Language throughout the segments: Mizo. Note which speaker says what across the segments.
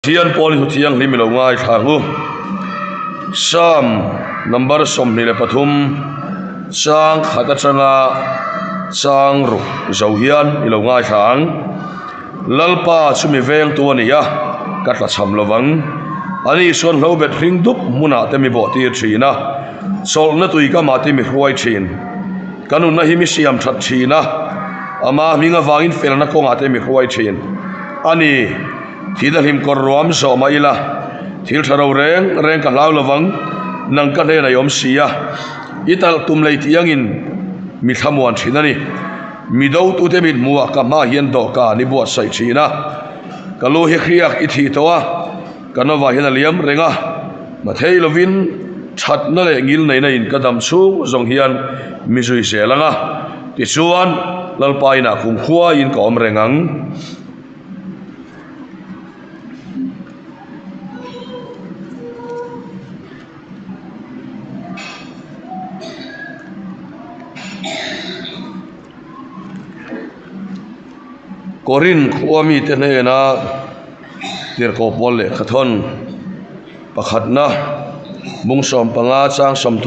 Speaker 1: Pathian pawl hi thianghlim i lo ngaithla ang u. Psalm number 23 chang khat atanga chang ruk zo hian i lo ngaithla ang. Lalpa chu mi vengtu a ni a, ka tlachham lovang. Ani chuan hlobet hring dup hmunah te mi bawhtir thin a, chawlhna tui kamah te mi hruai thin. Ka nunna hi mi siam that thin a, ama hming avangin felna kawngah te mi hruai thin a ni. Thihna hlim kawr ruam zawh mah ila, thil tha ro reng reng ka hlau lovang, nang ka hnenah i awm si a, i talh tum lei tih angin mi thlamuan thin a ni. Mi dotute mit hmuhah ka hmaah hian dawhkan i buatsaih thin a, ka lu hi hriak i thih tawh a, Ka nova hian a liam reng a, mathei lovin thatna leh ngilneihna in ka dam chhung zawng hian mi zui zel ang a, tichuan Lalpa inah kumkhua in ka awm reng ang. Korin khua mite hnena tirhkoh pawl lehkha thawn pakhatna bung 15 chang 36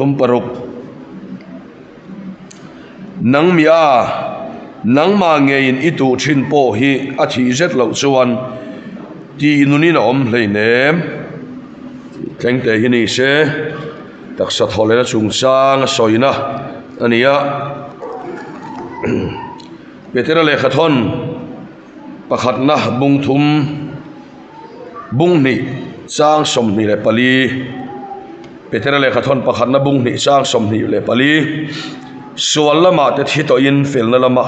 Speaker 1: Nang mi a, nangmah ngeiin i tuh thin pawh hi a thih zet loh chuan tih nunin a awm hleinem tih thleng te hi ni se. Taksa thaw lehna chungchang a sawina a ni a. Petera lehkha thawn pakhatna bung thum bung hnih chang 24 Petera lehkha thawn pakhatna bung hnih chang 24 Sual lamah te thi tawhin felna lama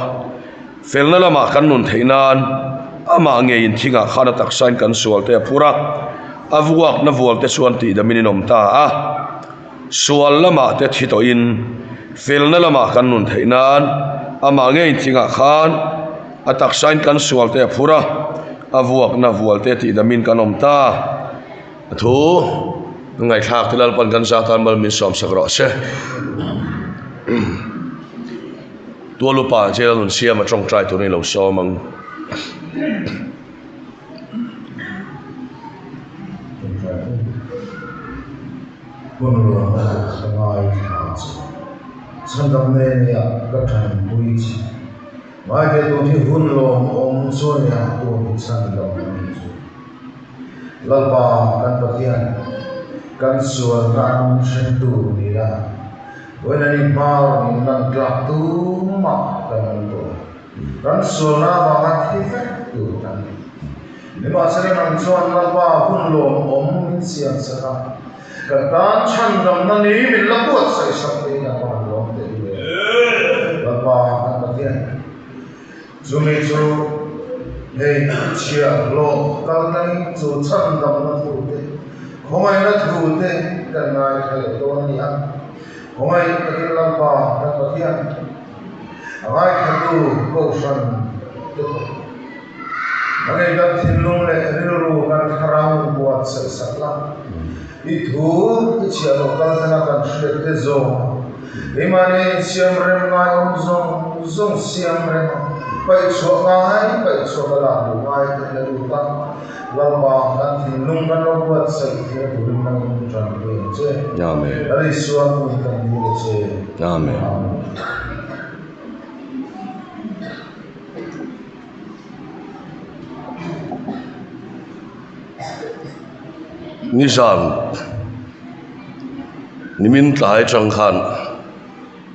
Speaker 1: felna lamah kan nun theih nan amah ngeiin thingah khan a taksain kan sual te a phur a. A vuakna vual te chuan tihdamin in awm ta a, sual lamah te thi tawhin felna lamah kan nun theih nan amah ngeiin thingah khan a taksain kan sual te a phur a, a vuakna vual te tihdamin kan awm ta. A thu ngaihthlak te Lalpan kan zat tan mal min sawmsak rawh se. Tualupa jail nun siam a tawngtai tur ni lo sawm ang.
Speaker 2: Hun ruahna ka ngaithla che. Chhandam nenia ka tanpui che. Ngaithei tun hi hun lawmawm chu a nia tun hi chhandam a ni chu. Lalpa kan Pathian, kan sualna an hrentu ni la, vawiin ani hmar min lan tlak tumah kan awm tawh lo. Kan sualna avanga thi vek tur kan ni. Nimahsela nang chuan Lalpa hun lawmawm min siam sak a, kan tan chhandamna ni min la buatsaih sak te hi a van lawm teh u le. Lalpa kan Pathian, chumi chu hei chhiahhlawh kalna in chu chhandamna thu te, khawngaihna thu te kan ngaithla leh dawn a ni a. Khawngaih takin Lalpa kan Pathian, A ngaithlatu Kohhran te pawh a ngei kan thinlung leh rilru kan thlarau in buatsaih sak la. I thu i chhiah loh kal thlanga kan hriat te zawng a, keimahni insiam rem ngai awm zawng zawng siam rem a, paih chhuah ngai paih chhuak a lak duh ngai te la lut a, Lalpa kan thinlung kan lo buatsaih thei turin nang in tanpui ang che.
Speaker 1: Amen.
Speaker 2: Lal Isua hming kan dil a che.
Speaker 1: Amen. Nizan nimin tlai atang khan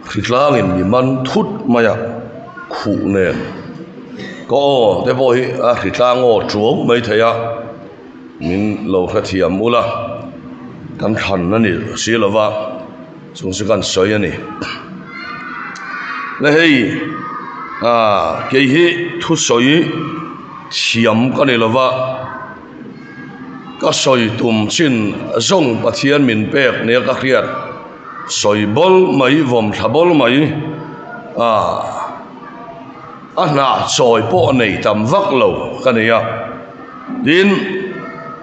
Speaker 1: hritlangin mi man thut mai a khuh nen ka aw te pawh hi a hritlang aw tuau mai thei a min lo hrethiam ula kan thlan a ni si lova. Chung chu kan sawi a ni. Le hei ah kei hi thusawi thiam ka ni lova, ka sawi tum chin zawng Pathian min pek nia ka hriat sawi bawl mai vawm thla bawl mai ah a hnah chawi pawh nei tam vak lo ka ni a. Tin,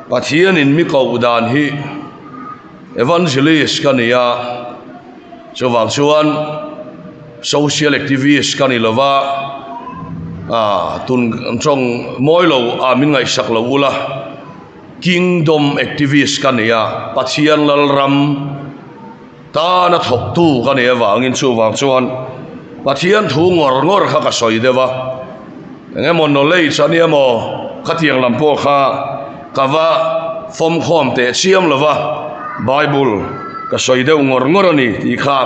Speaker 1: Pathianin mi koh dan hi. Evangelist ka ni a, chuvang chuan social activist ka ni lova, ah tun tawng mawi lo ah min ngaihsak lo ula, Kingdom activist ka ni a, Pathian Lalram tana thawktu ka nih avangin chuvang chuan Pathian thu ngawr ngawr kha ka sawi deuh a, eng emaw knowledge a nia maw khatiang lam pawh kha ka va fawmkhawm teh chiam lo va, Bible ka sawi deuh ngawr ngawr a ni tih kha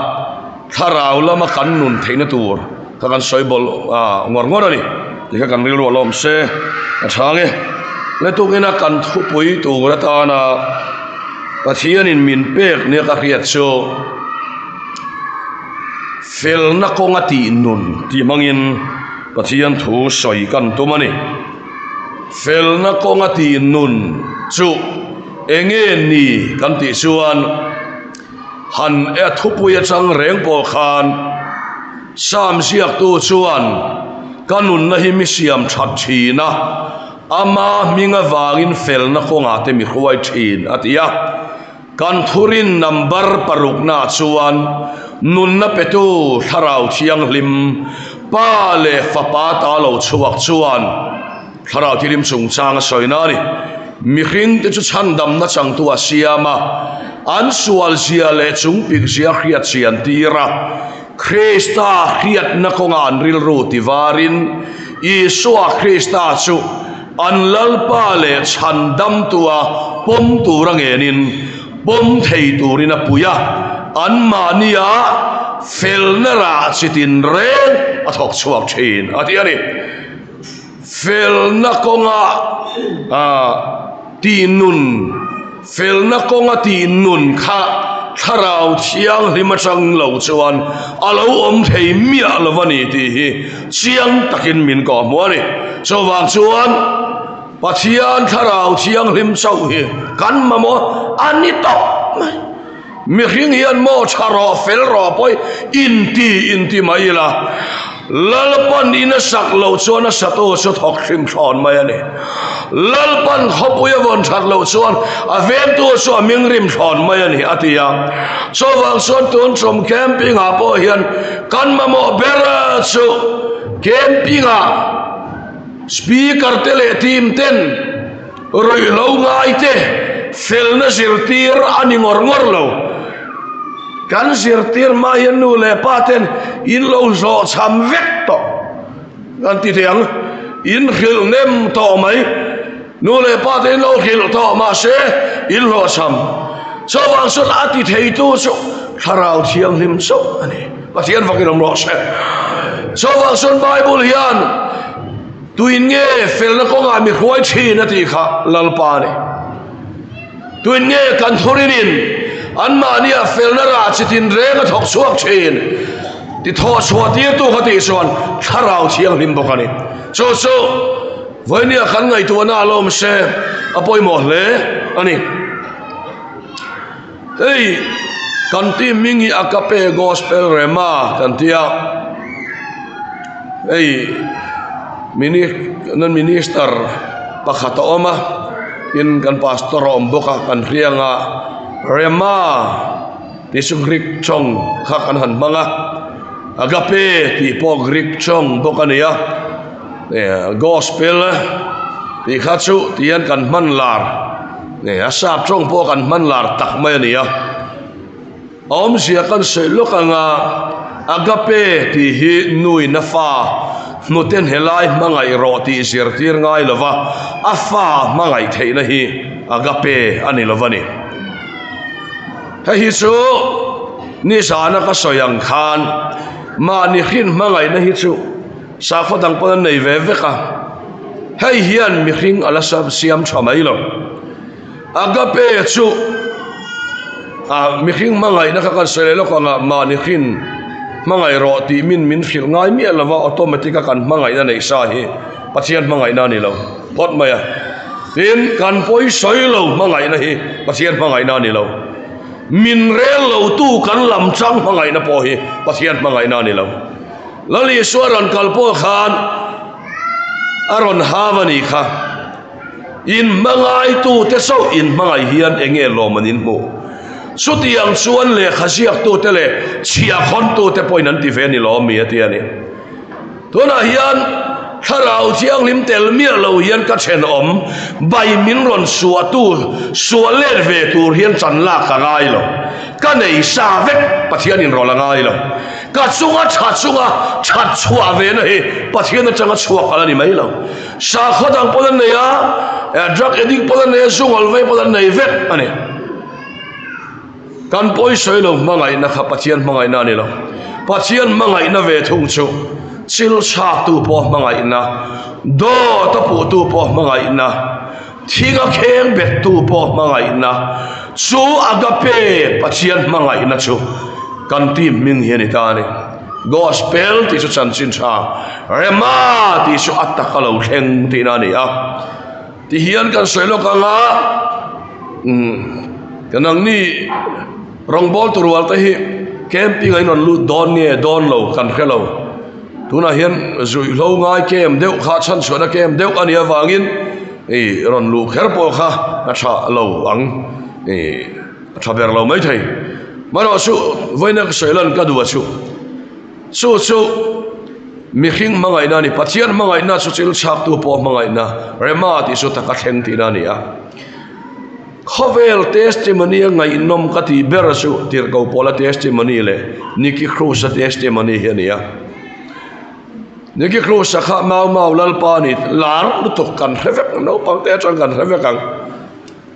Speaker 1: thlarau lama kan nun theihna tur kha kan sawi bawlh ngawr ngawr a ni tih kha kan rilru a lawm se a chhang e. Letukina kan thupui tur atana Pathianin min pek nia ka hriat chu felna kawnga tih nun tih hmangin Pathian thu sawi kan tum a ni. Felna kawnga tih nun chu enge ni kan tih chuan Han e thupui atang reng pawh khan Sam ziaktu chuan ka nunna hi mi siam that thin a, ama hming avangin felna kawngah te mi hruai thin a ti a. Kan thurin number paruknaah chuan nunna petu Thlarau Thianghlim, Pa leh Fapa ta lo chhuak chuan Thlarau Thianghlim chungchang a sawina a ni. Mihring te chu chhandamna changtu a siam a, an sual zia leh chungpik zia hriat chian tir a, Krista hriatna kawnga an rilru ti varin Isua Krista chu an Lalpa leh chhandamtua pawm tura ngenin pawm thei turin a pui a, anmahnia felna rah chi tinreng a thawk chhuak thin a ti a ni. Felna kawnga tih nun, Felna kawnga tih nun kha Thlarau Thianghlim atang lo chuan a lo awm thei miah lo a ni tih hi chiang takin min kawhhmuh a ni. Chuvang chuan Pathian Thlarau Thianghlim chauh hi kan mamawh a ni tawp mai. Mihring hian maw tha rawh fel rawh pawh inti inti mai ila, Lalpan in a sak loh chuan a satu chu thawk hrim thlawn mai a ni. Lalpan khawpui a vawn that loh chuan a vengtu chu a ming rim thlawn mai a ni a ti a. Chuvang chuan tun tum camping ah pawh hian kan mamawh ber chu camping ah speaker te leh team ten Ruihhlo ngaite felna zirtir a ni ngawr ngawr lo. Kan zirtir hma hian nu leh pa ten in lo zawh cham vek tawh kan ti thei ang. In hrilh nem tawh mai. Nu leh pa te in lo hrilh tawh mahse in hlawh cham. Chuvang chuan a ti theitu chu Thlarau Thianghlim chauh a ni. Pathian fakin awm rawh se. Chuvang chuan Bible hian. Tuin nge felna kawngah mi hruai thin a tih kha Lalpa a ni. Tuin nge kan thurinin anmahnia felna rah chi tinreng a thawk chhuak thin ti thawh chhuah tirtu kha tih chuan Thlarau Thianghlim bawk a ni. Chu chu vawinia kan ngaihtuahna a lawm se a pawimawh hle a ni. Hei kan team hming hi Agape Gospel Rema kan ti a, hei minister pakhat a awm a, tin kan pastor a awm bawk a kan hriang a, Rema tih chu Greek tawng kha kan han hmang a, Agape tih pawh Greek tawng bawk a ni a, Gospel tih kha chu tihian kan hman lar. Nge a sap tawng pawh kan hman lar tak mai a ni a, a awmzia kan sawi lawk ang a, Agape tih hi nuin a fa hnuten helai hmangaih rawh tih zirtir ngai lo va, a fa hmangaih theihna hi Agape a ni lo va ni. Hei hi chu nizana ka sawi ang khan mahni hrin hmangaihna hi chu Sakhaw dang pawn an nei ve vek a, hei hian mihring a la siam tha mai lo. Agape chu ah mihring hmangaihna kha kan sawi leh lawk ang a, mahni hrin hmangaih rawh tih min min hrilh ngai miah lo va, automatic a kan hmangaihna neih sa hi Pathian hmangaihna a ni lo phawt mai a. Tin, kan pawi sawi lo hmangaihna hi Pathian hmangaihna a ni lo. Min rel lo tu kan lam chang hmangaihna pawh hi Pathian hmangaihna a ni lo. Lal Isua rawn kal pawh khan a rawn hav a nih kha. In hmangaitute chauh in hmangaih hian eng nge lawm an inhmuh? Chutiang chuan lehkha ziaktute leh chhiahkhawntute pawhin an ti ve a ni lawm mi a ti a ni. Tunah hian. Thlarau Thianghlim tel miah lo hian ka thenawm bai min rawn suahtu suah let ve tur hian chan lak ka ngai lo. Ka nei sa vek Pathianin rawlh a ngai lo. Ka chunga tha chunga that chhuah ve na hi Pathian atanga chhuak ala ni mai lo. Sakhaw dang pawn an nei a, drug addict pawn an nei a, zungawl vei pawn an nei vek a ni. Kan pawisawi lo hmangaihna kha Pathian hmangaihna a ni lo. Pathian hmangaihna ve thung chu chil chhaktu pawh hmangaihna, dawt a puhtu pawh hmangaihna, thing a kheng bettu pawh hmangaihna, chu agape Pathian hmangaihna chu kan team hming hi a ni ta a ni. Gospel tih chu chanchin tha, rema tih chu a taka lo thleng tihna a ni a. Tihian kan sawi lawk anga umm nangni rawngbawltu rual te hi camping ah in rawn lut dawn nge dawn lo kan hre lo. Tunah hian zuihhlo ngai camp deuh kha chhanchhuahna camp deuh a nih avangin ih rawn luh kher pawh kha a tha lo ang ih a tha ber lo maithei. Amaherawhchu vawiina ka sawi lan ka duh a chu. Chu chu mihring hmangaihna a ni. Pathian hmangaihna chu thil chhaktu pawh hmangaihna, rema tih chu taka thleng tihna a ni a. Khawvel testimony a ngaihnawm ka tih ber chu Tirhkoh Pawla testimony leh Nicky Cruz-a testimony hi a ni a. Nicky Cruz-a kha Mau Mau Lalpa a ni, lar lutuk kan hre vek, naupang te atang kan hre vek ang.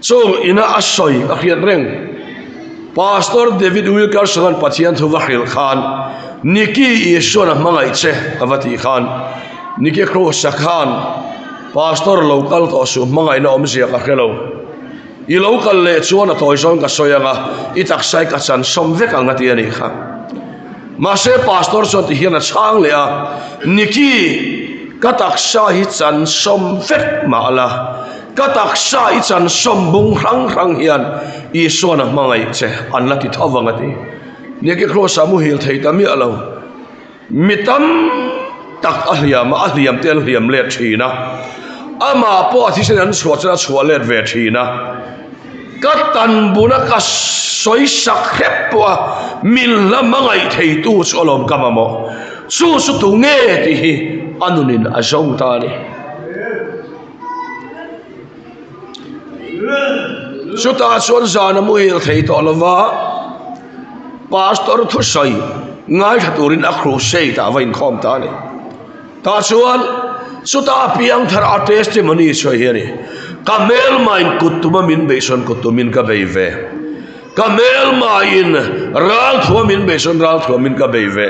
Speaker 1: Chung ina a sawi a hriat reng. Pastor David Wilkerson-a'n Pathian thu va hrilh khan, Nicky Isuan a hmangaih che a va tih khan, Nicky Cruz-a khan, Pastor lo kal tawh suh hmangaihna awmzia ka hre lo. I lo kal leh chuan a tawi zawng ka sawi ang a, i taksa i ka chan sawm vek ang a ti a nih kha. Mahse Pastor chuan ti hian a chhang leh a, Nicky, ka taksa hi chan sawm vek mah la, Ka taksa i chan sawm bung hrang hrang hian Isuan a hmangaih che an la ti tho vang a ti. Nicky Cruz a muhil thei ta miah lo. Mi tam tak a hliam a, a hliam te an hliam let thin a. Amah pawh a thisen an chhuah chuan a chhuah let ve thin a. Ka tan buna ka sawi sak hrep pawh a min la hmangaih theitu chu alawm ka mamawh. Chu chu tu nge tih hi a nunin a zo ta a ni. Chutah chuan zan a muhil thei tawh lova, Pastor thusawi ngaithla turin a crusade ah va inkhawm ta a ni. Tah chuan chutah a piang thar a testimony sawi hi a ni, Ka hmelmain kut tuma min beihsawn kut tumin ka bei ve. Ka hmelmain ral thuam in beisawn ral thuam in ka bei ve.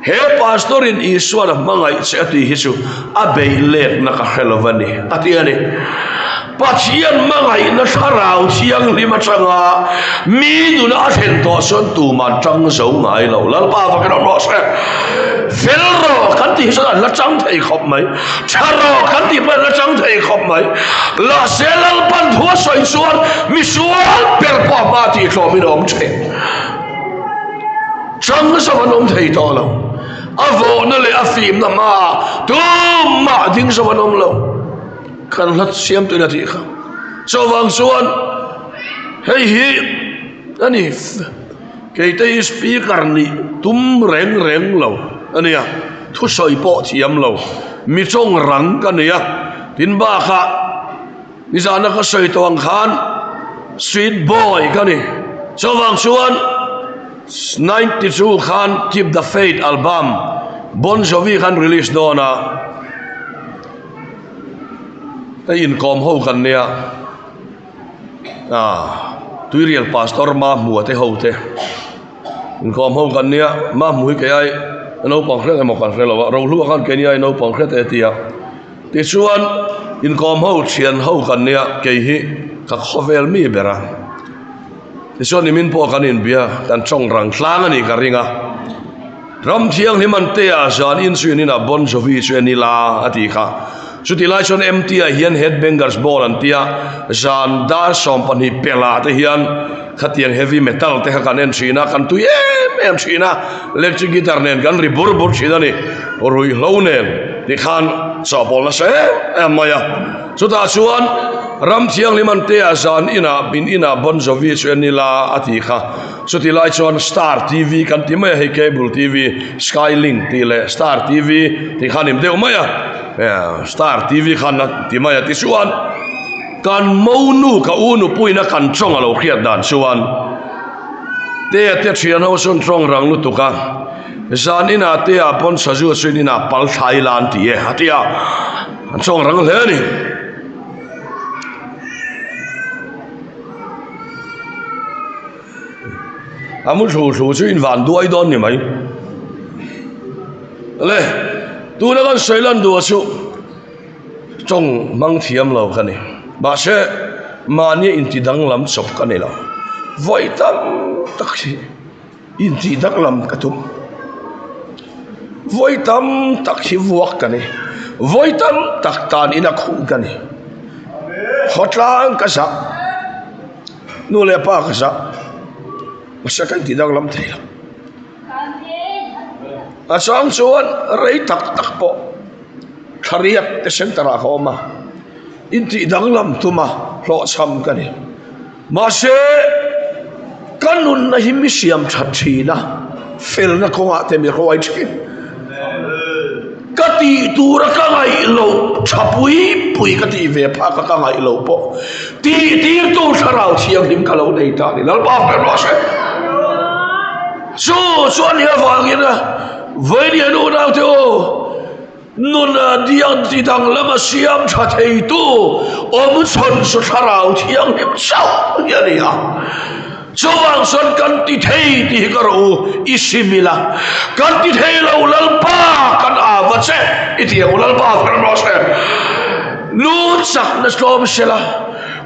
Speaker 1: He pastor in Isuan a hmangaih che a tih hi chu a beih letna ka hre lo a ni a ti a ni. Pathian hmangaihna thlarau thianghlim atanga mi nuna a thlen tawh chuan tuman tang zo ngai lo. Lalpa vakin awm rawh se. Fel rawh kan tih hi chuan an la chang thei khawp mai. Tha rawh kan tih pawh an la chang thei khawp mai. Mahse Lalpan thu a sawi chuan misual ber pawh a hma tih tlawmin a awm thin. Chang zo an awm thei tawh lo. A vawhna leh a fimna hmaah tumah ding zo an awm lo. Kan hla siam tuin a tih kha. Chuvang chuan hei hi a ni. Keite hi speaker nih tum reng reng lo a nia, thusawi pawh thiam lo, mi tawng rang ka nei a, tin bakah nizana ka sawi tawh ang khan sweet boy ka ni. Chuvang chuan 92 khan Keep the Faith album Bon Jovi khan release dawn a, ka inkawm ho kan nia. Ah, Tuirial Pastor Mahmua te ho te inkhawm ho kan nia, Mahmu hi kei ai naupang hret emaw kan hre lo a, Rohlua khan keini ai naupang hret e tia. Tichuan inkhawm ho thian ho kan nia, kei hi ka khawvel mi ber a. Tichuan nimin pawh kan inbia, kan tawng rang tlang a nih ka ring a. Ram thianghlim an te ah zan in chu in inah Bon Jovi chu en ila a tih kha. Chutih lai chuan MT ah hian Headbangers Ball an tia, zan dar 12 pelh ah te hian khatiang heavy metal te kha kan en thin a, kan tui em em thin a, electric guitar nen kan ri bur bur thin a ni, ruihhlo nen tikhan chawhpawlh nasa em em mai a. Chutah chuan Ram thianghlim an te ah zan inah in inah Bon Jovi chu en ila a tih kha. Chuti lai chuan Star TV kan ti mai a, hei Cable TV, Sky Link tih leh Star TV tih kha a nim deuh mai a. Star TV khan a ti mai a tichuan kan monu ka u nupuiin a kan tawng a lo hriat dan chuan te te thian ho sawn tawng rang lutuk a zan inah te ah pawn sazu chuan inah pal thlai la an ti e a ti a an tawng rang hle a ni. A mu thlu thlu chu in van duai dawn ni mai. Le, tuna kan sawi lan duh chu tawng hmang thiam lo ka ni. Mahse, mahni inti danglam chawp ka ni lo. Vawi tam tak hi inti danglam ka tum. Vawi tam tak hi vuak ka ni. Vawi tam tak tan ina khuh ka ni. Khawtlang ka zah. Nu leh pa ka zah. Mahse ka inti danglam thei lo. A chang chuan rei tak tak pawh thla riat te center ah ka awm a, intih danglam tum a hlawhchham ka ni. Mahse ka nunna hi mi siam that thin a, felna kawngah te mi hruai thin. Ka tih tura ka ngaih loh tha pui pui ka tih ve phak a ka ngaih loh pawh tih tirtu thlarau thianghlim ka lo nei ta a ni. Lalpa hmel rawh se. Chu chu a nih avangin Vailian unaute aw nun diang ti danglam a siam tha theitu awm chhawn chu thlarau thianghlim chauh hi a ni a. Chuvang chuan kan ti thei tih hi ka rawh u, i sim ila, kan ti thei lo Lalpa kan ava che i ti ang u Lalpa kan rawh se. Nu chakna tlawm sela,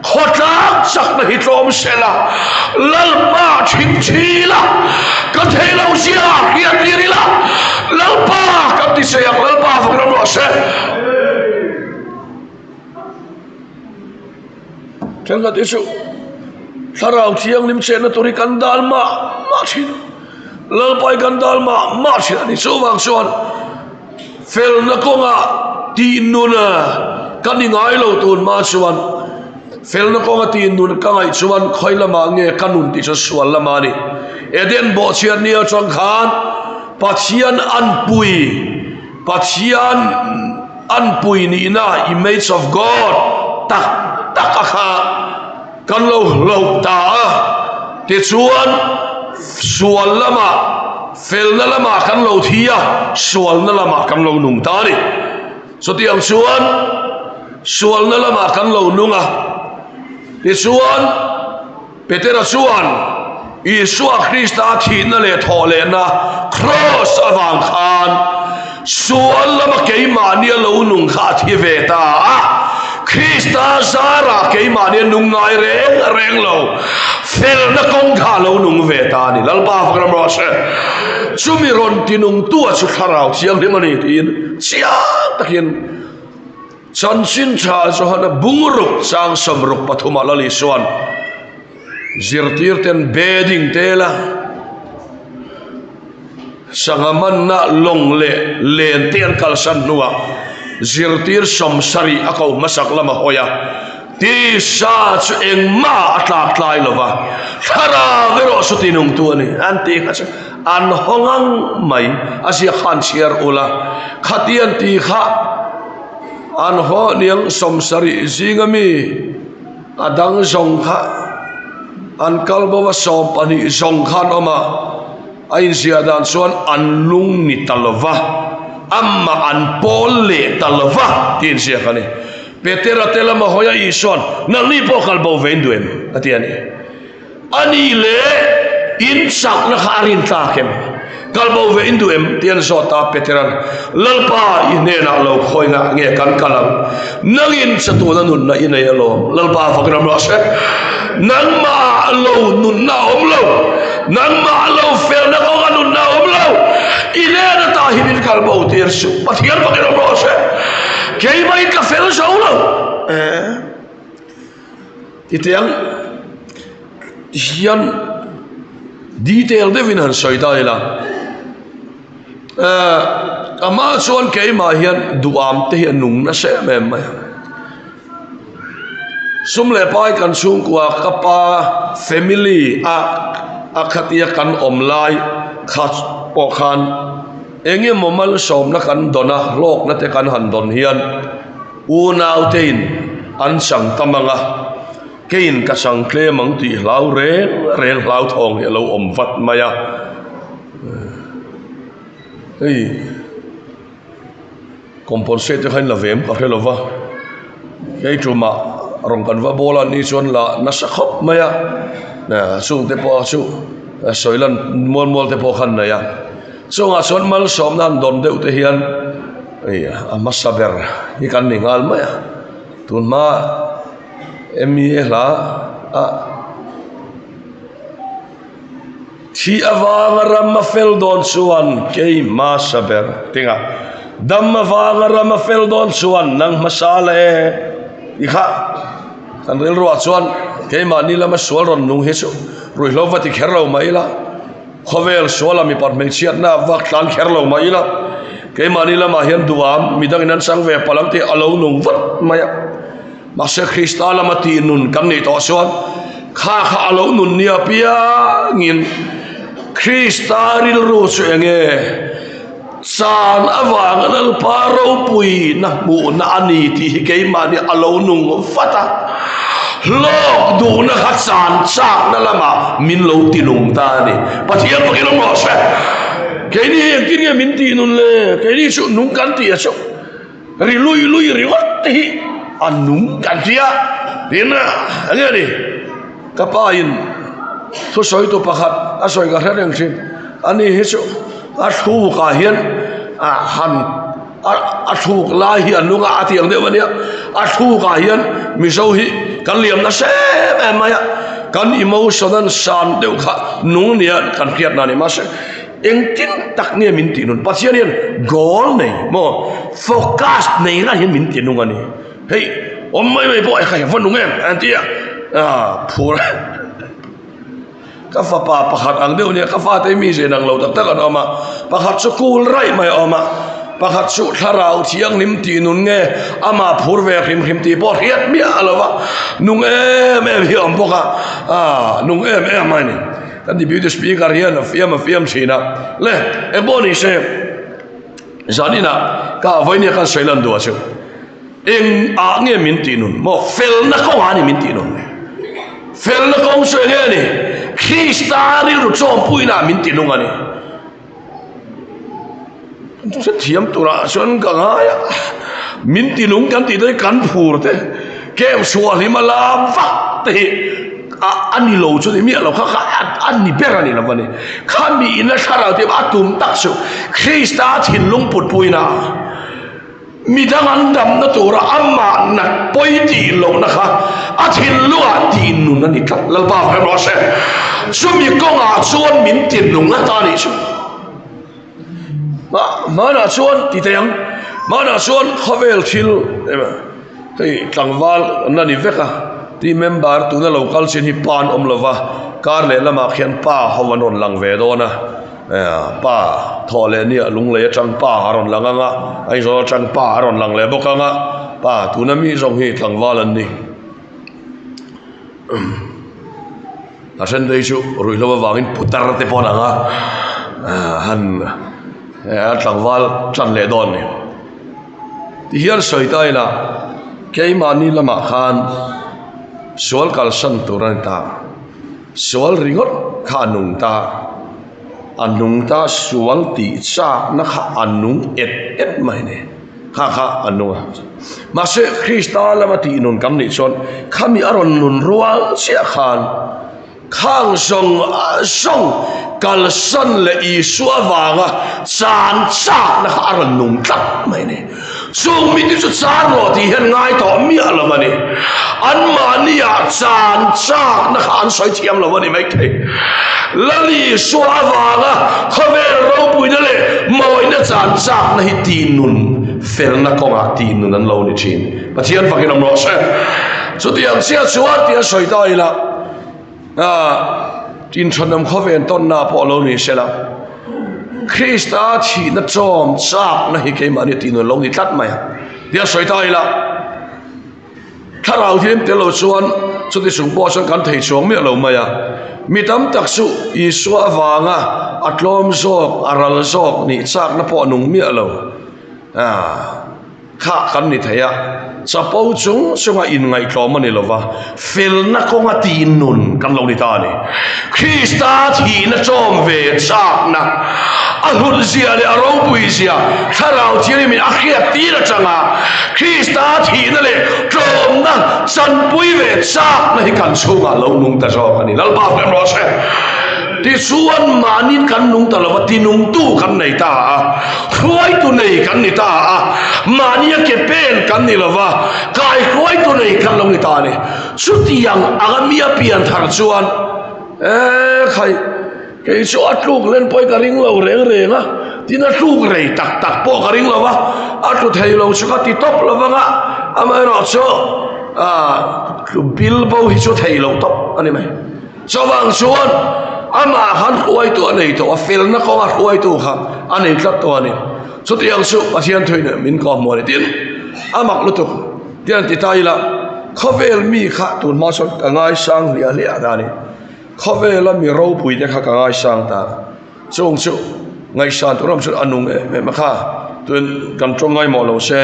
Speaker 1: khawtlang chakna hi tlawm sela, Lalpa thing thi ila, kan thei lo zia hriat tir ila, Lalpa kan ti che ang Lalpa kan rawh se. Thenkhat hi chu thlarau thianghlim chenna tur hi kan dal mah mah thin Lalpa hi kan dal mah mah thin a ni. Chuvang chuan felna kawngah tih nun ka ni ngai lo tun hma chuan felna kawnga tih nun ka ngaih chuan khawi lamah nge ka nun tih chu sual lamah a ni. Eden bawhchhiat ni atang khan Pathian anpui Pathian Anpui nihna, image of God, tak tak a kha kan lo hloh ta a, tichuan sual lamah, felna lamah kan lo thi a, sualna lamah kan lo nung ta a ni. Chutiang chuan sualna lamah kan lo nung a, tichuan Petera chuan Isua Krista thihna leh thawhlehna kraws avang khan sual lama keimahnia lo nung kha a thi ve ta a. Krista zarah keimahnia nung ngai reng reng lo, felna kawng kha a lo nung ve ta a ni. Lalpa fak ram rawh se. Chumi rawn tinungtua chu Thlarau Thianghlim a ni tiin chiang takin Chanchin tha Johana bungruk chang 63 ah Lal Isuan zirtirten bedding te la sangha manna lawng leh len te an kalsan hnuah zirtir 70 a ko hmasak lama hawi a, tisa chu engmah a tlak tlai lova thlarau erawh chu tinungtu a ni an tih kha chu an haw ngang mai a ziak khan chhiar ula khatiang tih kha An haw niang 70 zinga mi a dang zawng kha an kal bo a 12 zawng kha an awm a, a inziah dan chuan an lung ni ta lo va, amah an pawl leh ta lo va tih inziak a ni. Petera te lama hawi a Isua'n, Nangni pawh kal bo ve in duh em? a ti a ni. A nih leh in chakna kha a rin tlak em? Kal bo ve in duh em? tih an zawt a, Petera'n, Lalpa, i hnenah lo khawi ngah nge kan kal ang? Nangin chatuna nunna i nei alawm. Lalpa fak ram rawh se. Nangmah lo nunna a awm lo. Nangmah lo felna kawnga nunna a awm lo. I hnen ata hi min kal bo tir suh. Pathian fak ram rawh se. Keimahin ka fel zo lo. Eh. Titiang hian detail deuhin han sawi ta ila eh amah chuan keimah hian duham te hi a nung nasa em em mai a sum leh pai kan chhungkua ka pa family a a khatia kan awm lai kha pawh khan. Engemaw malsawmna kan dawn a, hlawkna te kan han dawn hian unautein an chang tam ang a, keiin ka chang tlem ang tih hlau reng reng hlauthawng hi a lo awm vat mai a. Hei compensate te kha in la ve em ka hre lo va, hei tumah rawn kan va bawl a ni chuan la nasa khawp mai a, chungte pawh chu sawi lan mual mual te pawh khan nei a, chungah chuan malsawmna han dawn deuh te hian hei a hmasa ber hi kan ni nghal mai a, tunhma M E hla a. Thi avanga ram a fel dawn chuan kei hmasa ber tinga dam avanga ram a fel dawn chuan nang hmasa la e ti kha kan rilruah chuan keimahni lama sual rawn nung hi chu ruihhlo va ti kher lo mai ila khawvel suala mipat hmeichhiatna vak tlan kher lo mai ila keimahni lamah hian duham midangin an chang ve palh ang tih a lo nung vat mai a. Mahse Krista lama tih nun kan nih tawh chuan kha kha a lo nun nia piangin Krista rilru chu eng nge? Chan avanga Lalpa ropui na hmuhna a ni tih hi keimahni a lo nung vat a, hlawk duhna kha chan chakna lamah min lo ti nung ta a ni. Pathian pakin awm rawh se. Keini hi engtin nge min tih nun le? Keini chu nung kan tih a chu. Ri lui lui ringawt te hi a nung kan ti a, tin a nge ni ka pa in thusawi tu pakhat a sawi ka hre reng thin, ani hi chu a thluk ah hian a han a thluk lai hi a nung a a ti ang deuh ania, a thluk ah hian mizo hi kan liam nasa em em mai a, kan emotion an san deuh kha nung nia kan hriat na ni mahse. Engtin tak nge min tih nun? Pathian hian goal nei maw focus nei lai hian min ti nung a ni. Hei awm mai mai pawh hei va nung em an ti a, ah phur ka fapa pakhat ang deuh nia ka fate mi zen ang lo tak tak an awm a, pakhat chu cool raih mai a awm a, pakhat chu thlarau thianghlim tih nun nge amah phur ve hrim hrim tih pawh hriat miah a lo va, nung em em hi a awm bawk a, ah nung em em mai a ni. Kan Deputy Speaker hian a fiam a fiam thin a, le eng pawh ni se zan inah ka vawinia khan sawi lan duh a chu eng ah nge min tih nun maw felna kawngah a ni min tih nun felna kawng chu eng nge ni Krista rilru chawmpuina min ti nung a ni. Hrethiam turah chuan ka ngai a, min ti lung kan tih te hi kan phur te, kem suah hlim a lam vak te hi a a ni lo chu ni miah lo kha kha a ni ber a ni lo a ni. Khami ina thlarau te a tum tak chu Krista thinlung putpuina Midang an damna tura amah nat pawi tih lohna kha a thinlungah tih nun a ni tlat. Lalpa fai rawh se. Chumi kawngah chuan min ti nung a ta nih chu. Hmanah chuan ti thei ang, hmanah chuan khawvel thil hei tlangval an la ni vek a, team member tuna lo kal chin hi pa an awm lova, kar leh lamah khian pa ho an rawn lang ve dawn a. Pa thawh leh nia lunglei atang pa a rawn lang ang a, Aizawl atang pa a rawn lang leh bawk ang a, pa tuna mi zawng hi tlangval an ni. A then phei chu ruihhlo avangin putar te pawh an ang a, han tlangval tan leh dawn ni. Tihian sawi ta ila keimahni lamah khan sual kalsan tur a ni ta. Sual ringawt kha a nung ta, a nung ta sual tih chakna kha a nung et et mai ni, kha kha a nung a. Mahse Krista lama tih nun kan nih chuan khami a rawn nun rual chiah khan khang zawng zawng kalsan leh Isua vanga chan chakna kha a rawn nung tlat mai ni. Chung mite chu chan rawh tih hian ngai tawh miah lo a ni. Anmahniah chan chakna kha an sawi thiam lo a ni maithei. Lali Isua avanga khawvel ropuina leh mawina chan chakna hi tihnun felna kawngah tihnun an lo ni thin. Pathian fakin awm rawh se. Chutiang chiah chuan tih a sawi ta ila, Inthanam khawvel tawnna pawh lo ni sela, Krista thihna chawm chakna hi keimahni tihnun lo ni tlat mai a, tia sawi ta ila, Thlarau hian tel lo chuan chuti chung pawh chuan kan thei chuang miah lo mai a. Mi tam tak chu Isua avanga a tlawm zawk, a ral zawk nih chakna pawh a nung miah lo. Kha kan ni thei a, chapo chung chunga inngaihtlawm a ni lo va, felna kawnga tihnun kan lo ni ta a ni. Krista thihna chawm ve chakna, a hlutzia leh a ropuizia Thlarau Thianghlimin a hriat tir atanga Krista thihna leh tlawmna chanpui ve chakna hi kan chhungah lo nung ta zawk a ni. Lalpa hmel rawh se. Tichuan mahni kan nung ta lo va, tinungtu kan nei ta a. Hruaitu nei kan ni ta a, mahnia ke pen kan ni lo va, kai hruaitu nei kan lo ni ta a ni. Chutiang anga mi a pian thar chuan, E khai, kei chu a tluk len pawhin ka ring lo reng reng a, tin a tluk rei tak tak pawh ka ring lo va, a tlu thei lo chu ka ti tawp lo vang a, amaherawhchu bil bo hi chu thei lo tawp a ni mai. Chuvang chuan amah khan hruaitu a nei tawh a, felna kawnga hruaitu kha a nei tlat tawh a ni. Chutiang chu Pathian thuin min kawm hmuh a ni. Tin, a mak lutuk tian ti ta ila, khawvel mi kha tun hma sawn ka ngaisang hliah hliah ta a ni. Khawvela mi ropui te kha ka ngaisang ta. Chung chu ngaihsan tur awm chuan a nung em em a kha. Tun kan tawng ngaimawh lo se,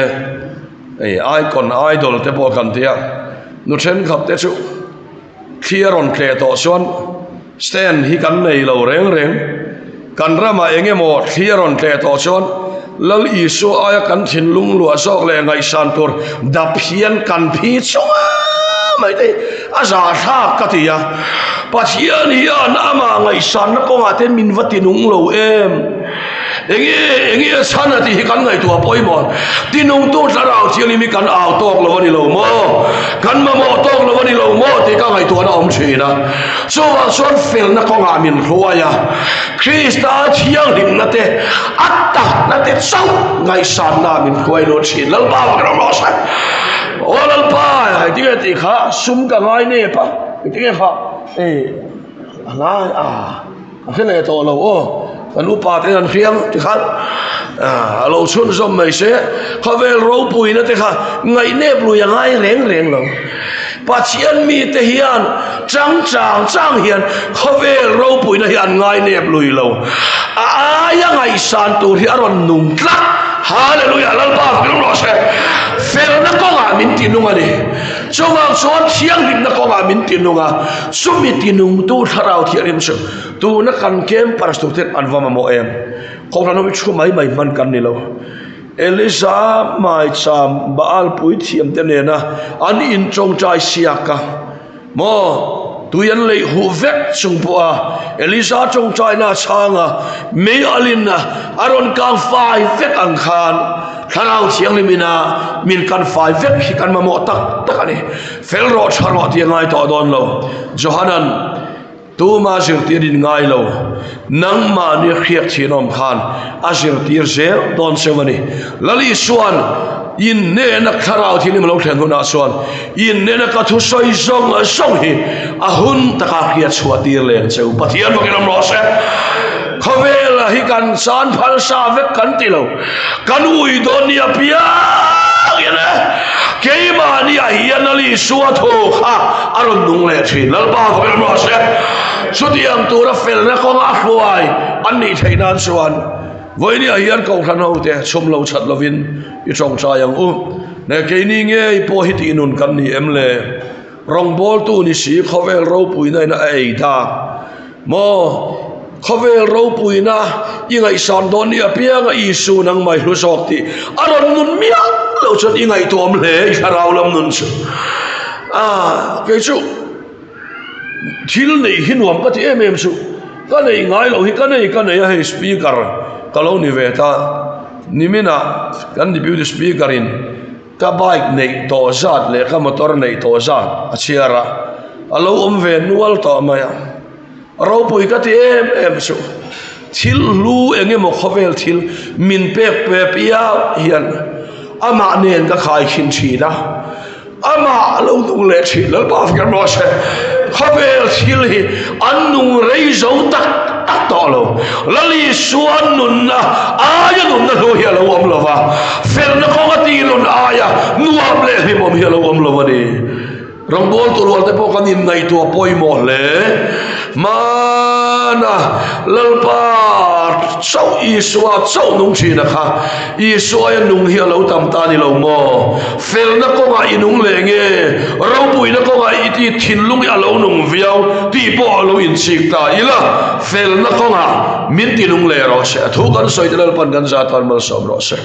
Speaker 1: hei icon, idol te pawh kan ti a, nu thenkhat te chu, Thli a rawn tleh tawh chuan stand hi kan nei lo reng reng. Kan ramah eng emaw thli a rawn tleh tawh chuan Lal Isua aia kan thinlung luah zawk leh ngaihsan tur dap hian kan phi chunga mai te a zahthlak ka ti a. Pathian hian amah ngaihsanna kawngah te min va tinung lo em? Enge enge a chhan a tih hi kan ngaihtuah pawimawh. Tinungtu thlarau thianghlim hi kan au tawk lo a ni lo maw? Kan mamawh tawk lo a ni lo maw tih ka ngaihtuahna awm thin a. Chuvang chuan felna kawngah min hruai a, Krista thianghlimna te, a takna te chauh ngaihsanna min hruai lut thin. Lalpa fak rawh rawh se. Aw Lalpa, engtinge tih kha sum ka ngai nep a, engtinge kha e a ngai a. A hre leh tawh lo aw, kan upa te an hriam ti khan a lo chhunzawm mai se, khawvel ropuina te kha ngaihnep lui a ngai reng reng lo. Pathian mite hian chang chang chang hian khawvel ropuina hi an ngainep lui lo. A aia ngaihsan tur hi a rawn nung tlat. Hallelujah! Lalpa hming rawh se. Felna kawngah min ti nung a ni. Chuvang chuan thianghlimna kawngah min ti nung a, chumi ti nungtu thlarau thianghlim chu tuna kan campers tur ten an va mamawh em? Kohhran ho hi thu mai mai hman kan ni lo. Elisa hmaicham Baal puithiam te nena an intawngtai siak a, maw tui an leih huh vek chung pawha Elisa tawngtaina a chhang a, mei alin a rawn kang fai vek ang khan, Thlarau Thianghlim ina min kan fai vek hi kan mamawh tak tak a ni. Fel rawh tha rawh tih a ngai tawh dawn lo. Johanan, Tuma zirtir in ngai lo, nangmahni hriak thinawm khan a zirtir zel dawn cheu a ni. Lal Isuan, In hnena Thlarau Thianghlim a lo thlen hunah chuan in hnena ka thusawi zawng zawng hi a hun taka hriat chhuah tir leng cheu. Pathian vakin awm rawh se. Khawvela hi kan chan phal sa vek kan ti lo. Kan ui dawn nia piang in e. Keimahni ah hian a Isua thaw kha a rawn nung leh thin. Lalpa fak in rawh se. Chutiang tura felna kawnga a hruai an nih theih nan chuan vawiin ah hian Kohhran ho te chhum lo chat lovin i tawngtai ang u. Ne keini ngei pawh hi tih nun kan ni em le? Rawngbawltu ni si khawvel ropuina in a ei dak maw? Khawvel ropuina i ngaihsan dawn ni apianga Isu nangmah i hlu zawk tih a rawn nun miah lo chuan i ngaihtuahawm hle i thlarau lam nun chu. Ah, kei chu thil neih hi nuam ka ti em em chu. Ka neih ngai loh hi ka nei ka nei a hei speaker ka lo ni ve ta. Niminah kan deputy speaker in Ka bike neih tawh zat leh ka motor neih tawh zat a chhiar a, a lo awm ve nual tawh mai a. Ropui ka ti em em chu, thil hlu eng emaw khawvel thil min pek pe piau hian amah nen ka khai khin thin a, amah a lo nung leh thin Lalpa fiam rawh se. Khawvel thil hi an nung rei zo tak tak tawh lo. Lal Isua nunna aia nunna hlu hi a lo awm lo va, felna kawnga ti nun aia nuam leh hlimawm hi a lo awm lo a ni. Rawngbawltu rualte pawh kan inngaihtuah pawimawh hle. Hmana Lalpa chauh Isua chauh nung thin a kha. Isua aia nung hi a lo tam ta a ni lo maw? Felna kawngah i nung leh nge? Ropuina kawngah i ti thinlung hi a lo nung viau tih pawh a lo inchik ta ila, felna kawngah min ti nung leh rawh se. A thu kan sawi te Lalpan kan za tan malsawm rawh se.